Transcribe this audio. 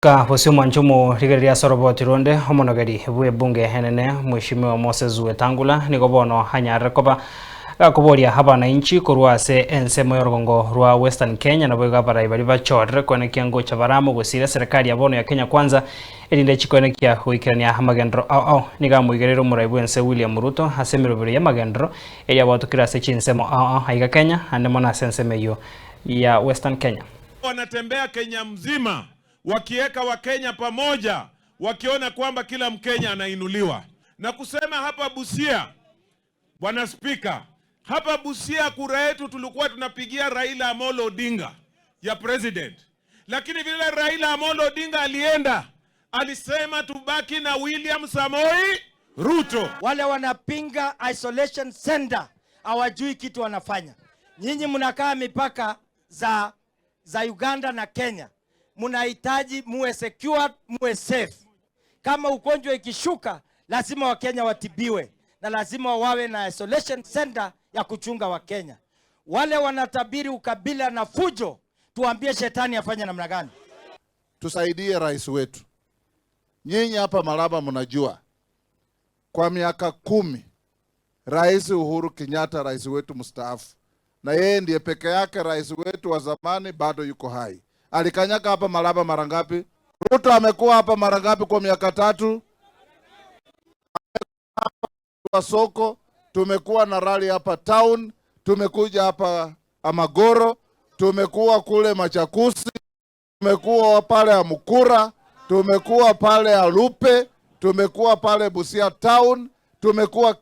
Ka bosio mwanchumo rigereria soroboti ronde omonogeri bwe bunge enene Mheshimiwa Moses Wetangula nigo bono anyarire koba gakoboria abananchi korwa ase ensemo y'orugongo rwa Western Kenya nabo igo abarai baria bachorire koenekia ngocha baramo gosira serikali ya bono ya Kenya Kwanza erinde chikoenekia goikerania amagendero ao ao. Nigo amoigereire omorai bwense William Ruto ase emerobero y'amagendero eria abwatokire ase chinsemo ao ao aiga Kenya ande mono ase ensemo eyio ya Western Kenya. Wanatembea Kenya mzima wakiweka Wakenya pamoja, wakiona kwamba kila Mkenya anainuliwa na kusema hapa Busia. Bwana Spika, hapa Busia kura yetu tulikuwa tunapigia Raila Amolo Odinga ya president, lakini vile Raila Amolo Odinga alienda, alisema tubaki na William Samoei Ruto. Wale wanapinga isolation center hawajui kitu wanafanya. Nyinyi mnakaa mipaka za Uganda na Kenya, mnahitaji muwe secured, muwe safe. Kama ugonjwa ikishuka, lazima Wakenya watibiwe na lazima wawe na isolation center ya kuchunga Wakenya. Wale wanatabiri ukabila na fujo, tuambie shetani afanye namna gani? Tusaidie rais wetu. Nyinyi hapa Malaba mnajua kwa miaka 10 Rais Uhuru Kenyatta, rais wetu mstaafu, na yeye ndiye peke yake rais wetu wa zamani bado yuko hai. Alikanyaga hapa Malaba mara ngapi? Ruto amekuwa hapa mara ngapi kwa miaka 3? Kwa soko tumekuwa na rally hapa town, tumekuja hapa Amagoro, tumekuwa kule Machakusi, tumekuwa pale Amukura, tumekuwa pale Alupe, tumekuwa pale Busia town, tumekuwa